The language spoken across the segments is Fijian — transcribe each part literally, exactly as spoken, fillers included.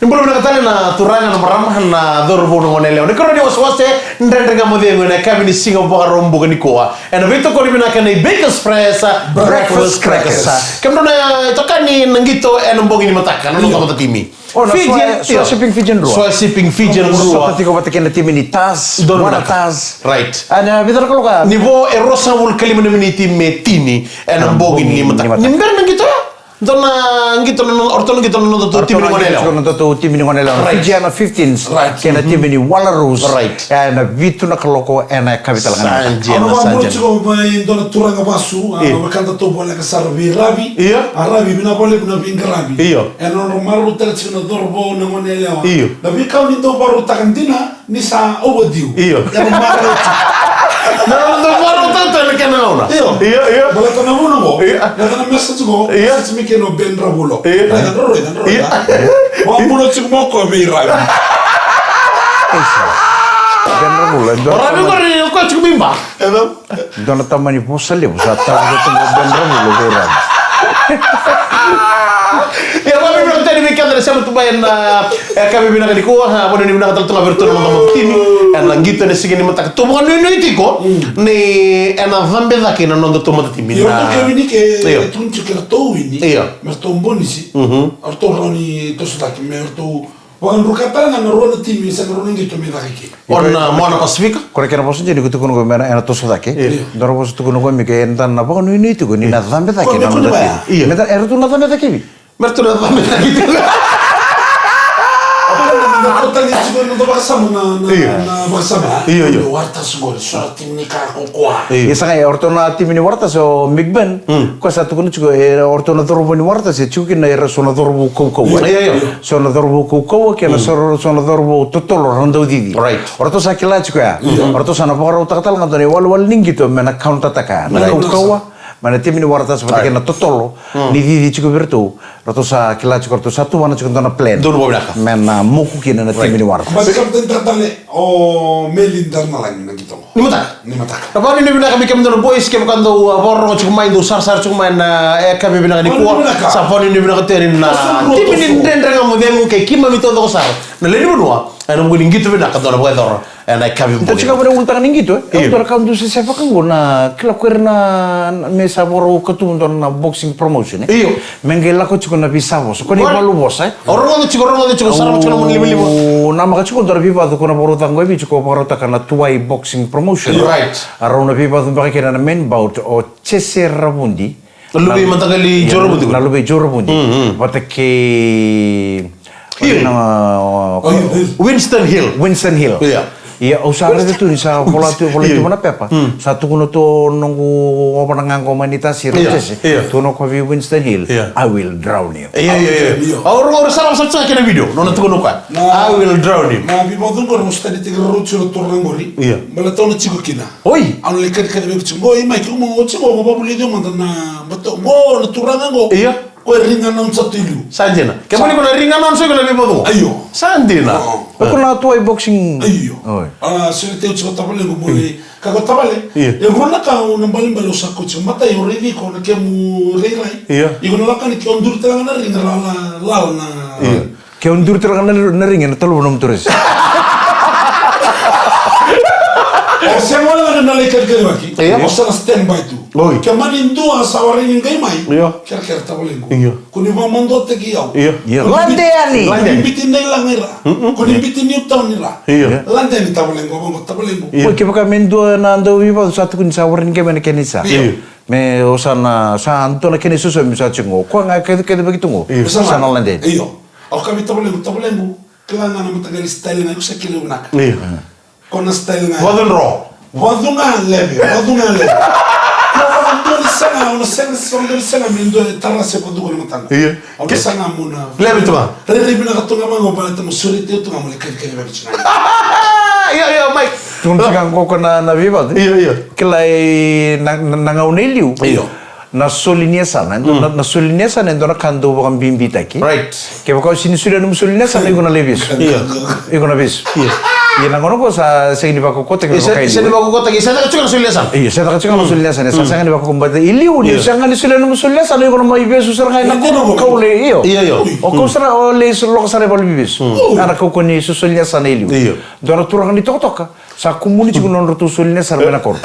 Ni bula vinaka tale na turaga, na marama, na cauravou, na goneyalewa. Ni karua ni wasewase Dredre Ga Mo Cegu ena yakavi ni siga Vakaraubuka nikua. Ena veitokoni vinaka nei Bakers Fresh Breakfast Crackers. Kemudrau na itokani na qito ena bogi ni mataka, na noda matatimi. O, na Fijian, Soya, Soya io. Shipping Fijian Rua. Soya Shipping Fijian Rua. Sota tiko vata kei na timi ni Tas, Donu Wana Vinaka. Tas. Right. Ena vica na kaloko. Ni vo e ruasagavulu ka lima na miniti me tini ena bogi ni mataka. Ni bera na qito ya. Dua na qito na, o ratou na qito na nodatou timi ni goneyalewa. Nodatou timi ni goneyalewa. Right. Fijiana fifteens. Right. Kei na timi ni Wallaroos. Right. Ena vitu na kaloko ena yakavi tale ga. Sa dina, sa dina. Au na vakabula tiko mai dua na turaga vasu, a, io, wekadatou voleka sara vei Ravi. Io. A Ravi, vinaka vakalevu na veiqaravi. Io. Ena nodra marautaka tiko na cauravou, na goneyalewa. Io. Na veika ni dau vakarautaka dina, ni sa overdue. Io. Ena marau tiko. Na, na, na marau tata na kena gauna. Io. Io, io. Baleta na vuna qo. Io. Na, na message qo. Io. Message mai kei na Ben Ravulo. Io. Raica, raica, raica. Io. Vakabula tiko mai o koya vei Ravi. Ben Ravulo, e dua na tamani. Ravi qori, o koya tiko mai Ba. Dua na tamani vosa levu sa tavuca tu qo Ben Ravulo vei Ravi. Ia, vakavinavinaka tale vei keda na sema tu mai ena, e, yakavi vinaka nikua, a, vakanuinui vinaka tale tu ga vei iratou na noda matatimi. Ena qito ena siga ni mataka, tou vakanuinui tiko ni ena cabe cake na nodatou matatimi. Io, na ratou ke wini ke, io, tukuni tiko ke ratou wini. Io. Me ratou bonisi. Mhm. Ratou rawa ni toso cake, me ratou vakadruka tale ga na rua na timi, se na rua na qito me caka i ke. O na, a, Moana Pasifika? Ko na kena vosa dina ni ko tukuna ko me na, ena toso cake. Io. Dua na vosa tukuna ko me ke eda na vakanuinui tiko ni na cabe cake na noda timi. Io. Me da, eratou na cabe cake vi. Me ratou na cabe cake tiko. Ko tani tiko na noda vakasama na, na, io, na vakasama. Io, io. O Waratasi qori, so na timi ni ka ko koya. Io. Ia sa qai, o ratou na timi ni Waratasi, o Big Ben. Mm. Koya sa tukuna tiko, e, o ratou na cauravou ni Waratasi, e tiko kina era so na cauravou kaukauwa. Io, io, io. So na cauravou kaukauwa, kei na so, so na cauravou totolo, ra dau cici. Right. O ratou sa kila tiko ya. Io. O ratou sa na vakarautaka tale ga dua na iwalewale ni qito, me na counter-taka. Na, right, kaukauwa, mai na timi ni Waratasi, vata kei na totolo, ni cici tiko vei iratou. Ratou sa kila tiko, ratou sa tuvana tiko dua na plan. Donu vakavinaka. Me na moku kina na timi ni Waratasi. Right. But something that, that, O Meli Darinalagi na qito qo. Ni mataka. Ni mataka. Na vakanuinui vinaka vei kemudou na boys, kevaka dou, a, vakarorogo tiko mai, dou sarasara tiko mai na, e, yakavi vinaka nikua. Vakanuinui vinaka. Sa vakanuinui vinaka tiko na timi ni Dredre Ga Mo Cegu kei keimami taucoko sara na lewe ni vanua ena vuku ni qito vinaka dou na vakayacora ena yakavi bogi. Dou tiko vei na ulutaga ni qito, e? Io. Dou na ka dou se, se vaka qo na kila ko ira na, na me sa vakarau katuba dua na boxing promotion, e? Io. Me qai lako tiko na veisavosa. Ko ni valu vosa, e? Au rogoca tiko, rogoca tiko, sarava tiko na mona livaliva. Au namaka tiko dua na veivacu ko na vakarautaka qo e Viti, ko vakarautaka na Tuwai Boxing Promotion. Right. A rau na veivacu beka kina na main bout o Jese Ravudi. Na luve i Mataqali Joe Ravudi. Na luve i Joe Ravudi. Mm, mm. Vata kei Hill. Na, o, o, Hill. Winston Hill. Winston Hill. Yeah. Ia, au sa raica tu ni sa vola tu, vola tu na pepa. Mm. Sa tukuna tu o noqu ova na gago mai ni tasi, io, Jese. Io. Tukuna o koya vei Winston Hill, io, "I will drown you." Io, io, io. Io. Au, au, au sa raica sara ga kena video, nona tukuna o koya, "I will drown you." Na veivacu qori au study tiko, rau tiko na turaga qori. Io. Baleta au na tiko kina. Oi. Au na lai kacikaci vei iko tiko qo, i mai kiko mo tiko qo, mo vakavulici au mada na, baleta qo na turaga qo. Io. Ko e ring announcer tu i liu. Sa dina. Kemuni ko na ring announcer, iko na veivacu. Io. Sa dina. O. Ko na Tuwai Boxing. Io. Oi. A, sureti au tiko tavalequ mo lai. Ka ko tavale. Io. E rua na ka au na balebale au sa kau tiko. Matai, au raici iko na kemu rairai. Io. Iko na lako yani ke o duri tale ga na ring, ra la, lala na. Io. Ke o duri tale ga na, na ring, ena taluva nomu toresi. O sega wale ga na lai kacikacivaki. Io. O sa na stand by tu. Oi. Ke mani dua sa warai ni qai mai. Io. Kerekere tavalequ. Io. Ko ni vakamaduataki au. Io. Io. Lade yani. Lade yani. Ko ni biuti Nailaga i ra. Mm-mm. Ko ni biuti Newtown i ra. Io. Lade yani tavalequ, vaqo tavalequ. Io. Oi, kevaka me dua na dauveivacu sa tukuni sa warai ni qai mai na kena isa. Io. Me o sa na, sa dua na kena isosomi sa tiko qo. Koya ga e kacikacivaki tu qo. Io. Sa na lade yani. Io. Au kaya vei tavalequ, tavalequ, kila ga na mataqali style ga, iko sa kila vinaka. Io. Ko na style ga. Vacu dro. Vacu ga leve, vacu ga leve. Ko vakadua ni saga, au na sega, vakadua ni saga me dua e tara se vacu ko na matana. Io. Au na saga mo na. Leve tu ga. Rairai vinaka tu ga vaqo baleta mo sureti au tu ga mo lai kacikaci vaka tiko ga. Io, io, Mike. Tukuna tiko ga qo ko na, na veivacu. Io, io. Kilai na, na, na gauna i liu. Io. Na soli ni yasana, e dua na, na soli ni yasana e dua na ka dau vakabibitaki. Right. Kevaka o sega ni solia nomu soli ni yasana, iko na lai vesu. Io. Iko na vesu. Io. Ia na gauna qo sa sega ni vakaukauataki na vakailiu. Sega ni vakaukauataki, sa caka tiko na soli ni yasana. Io, sa caka tiko na soli ni yasana, sa sega ni vakaukauataki. Baleta iliu ni sega ni solia na nomu soli ni yasana, iko na mai vesu sara ga ena kaula, io. Io, io. O kau sara, o lai loka sara i valeniveivesu. Ena kaukauwa ni soli ni yasana iliu. Io. Dua na turaga ni tokatoka sa kumuni tiko na nodratou soli ni yasana mai na koro.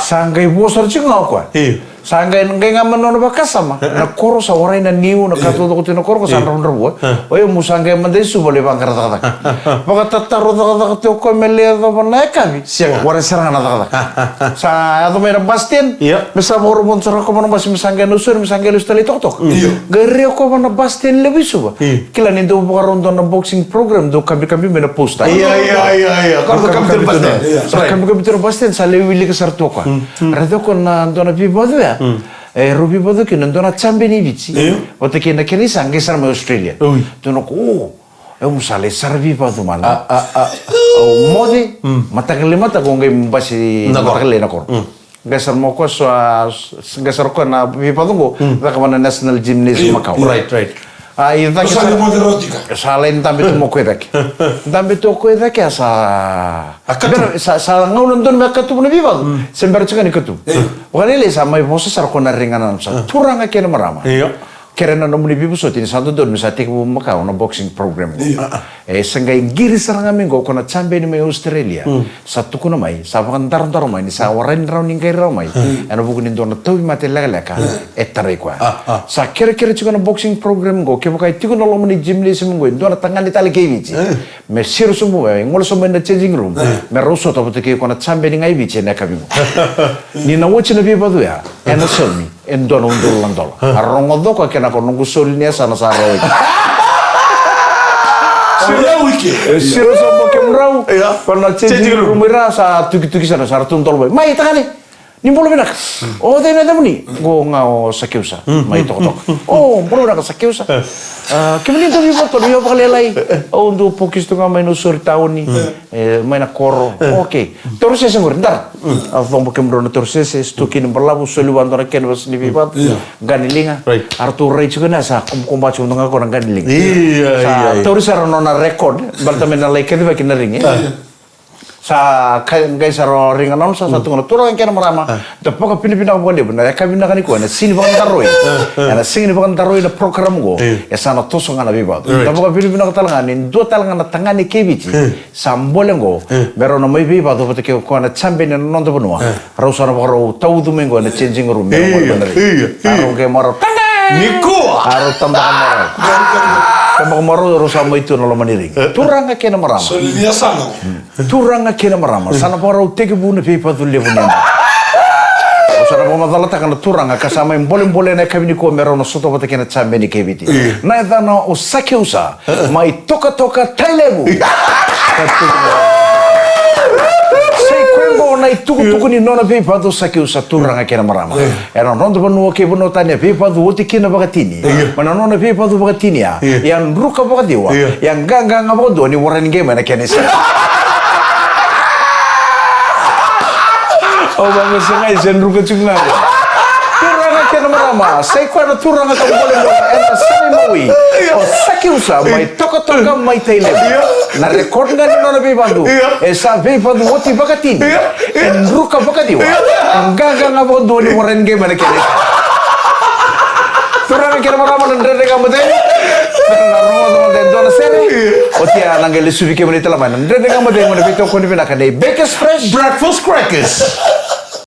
Sa qai vo sara tiko ga o koya. Io. Sa qai, qai ga mai na nona vakasama. Na koro sa warai na niu, na ka taucoko tu na koro, ko sa dravudravua. O yau meu sa qai mada i Suva lai vaqara cakacaka. Vakatataro cakacaka tu o koya me lai yacova na yakavi. Sega. Warai sara ga na cakacaka. Sa yaco mai na bus stand. Io. Me sa vakarogoca sara o koya va na basi, me sa qai nausori, me sa qai lesu tale i tokatoka. Io. Qai rai o koya va na bus stand levu i Suva. Io. Kila ni dau vakarau dua na boxing program, dau kabikabi mai na poster. Io, io, io, io. Dau kabikabi tu na bus stand. Io, sa right. Kabikabi tu na bus stand, sa lai wilika sara tu o koya. Raica o koya na dua na veivacu ya. E rau veivacu kina dua na champion i Viti. Io. Vata kei na kena isa qai sara mai Australia. Ui. Dua na ko, o, au sa lai sara veivacu mada. A, a, a. Au moce, mataka lailai mataka au qai basi mataka lailai na koro. Qai sara mai o koya so, qai sara o koya na veivacu qo, caka mai na National Gymnasium Macau. Right, right. A, i cake sa, sa lai dabe tu mai o koya i cake. Dabe tu o koya i cake, a sa, sa, sa gauna donu me a katuvu na veivacu. Se bera tiko ga ni katuvu. Vakalailai sa mai vosa sara o koya na rai ga na nona sa, turaga kei na marama. Io. Kerea na nomuni veivosoti ni sa dodonu me sa tekivu Macau na boxing program. Io. E sa qai qiri sara ga mai qo o koya na champion mai Australia. Sa tukuna mai, sa vakadarodaro mai ni sa warai ni rawa ni qai rawa mai. Ena vuku ni dua na tauvimate lekaleka e tarai koya. Sa kerekere tiko na boxing program qo, kevaka e tiko na loma ni gymnasium qo e dua na tagane tale kei Viti, me siro sobu mai, gole sobu mai na changing room, me rau sota vata kei koya na champion ga i Viti ena yakavi qo. Ni na oti na veivacu ya, ena saumi e dua na udolu na dola. A rogoca o koya kena ko noqu soli ni yasana sa rawa i ke. Siro, e siro sobu kemudrau. Io. Ko na changing room ira sa tukituki sara, sa ratou dola mai. Mai tagane, ni bula vinaka. O cei na yacamuni? Qo ga o Sakeusa mai Tokatoka. O, bula vinaka Sakeusa. A, kemuni dau veivacu, io vakalailai. Au dau pokisi tu ga mai Nausori tauni. E, mai na koro. Okei. Torosese qori, dara. A cobo kemudrau na torosese, sitoki ni balavu, soli vua dua na canvas ni veivacu. Qa ni liga. Right. A ratou rai tiko na sa kubakuba tiko mada ga ko na qa ni liga. Io, io, io. Sa tauri sara na nona record, baleta me na lai kacivaki na ring, e. Sa qai sara o ring na nona sa, sa tukuna, turaga kei na marama. Da vakavinavinaka vakalevu na yakavi vinaka nikua, ena siga ni vakadaroi. Ena siga ni vakadaroi na program qo. E sa na toso ga na veivacu. Right. Da vakavinavinaka tale ga ni dua tale ga na tagane kei Viti. Sa bole qo, me rau na mai veivacu vata kei koya na champion ena noda vanua. Rau sa na vakarau taucu mai qo ena changing room. Io, io, io. Sa rau qai marau. Nikua! A rau tabaka marau. Tabaka marau, rau sa mai tu na loma ni ring. Turaga kei na marama. Soli ni yasana. Turaga kei na marama. Sa na vakarau tekivu na veivacu levu ni yabaki. Au sa na vakamacalataka na turaga ka sa mai bolebole ena yakavi nikua me rau na sota vata kei na champion kei Viti. Na yacana o Sakeusa. Mai Tokatoka, Tailevu. Sa i koya qo na itukutuku ni nona veivacu o Sakeusa, turaga kei na marama. Ena noda vanua kei vanua tani a veivacu oti kina vakatini. Mai na nona veivacu vakatini ya, e a druka vakaciwa, e a qaqaqa vakadua ni warai ni qai mai na kena isele. Au vaqo, se qai se druka tiko ga. Turaga kei na marama, sa i koya na turaga ka bolebole ena sala i mawi. O Sakeusa mai Tokatoka mai Tailevu. Na record ga ni nona veivacu. E sa veivacu oti vakatini. E druka vakaciwa. E qaqaqa vakadua ni warai ni qai mai na kena isele. Turaga kei na marama, na Dredre Ga Mo Cegu. Na rogoca mada e dua na sere. Oti ya na qai lesuvi kemuni tale mai na Dredre Ga Mo Cegu, na veitokoni vinaka nei Bakers Fresh Breakfast Crackers.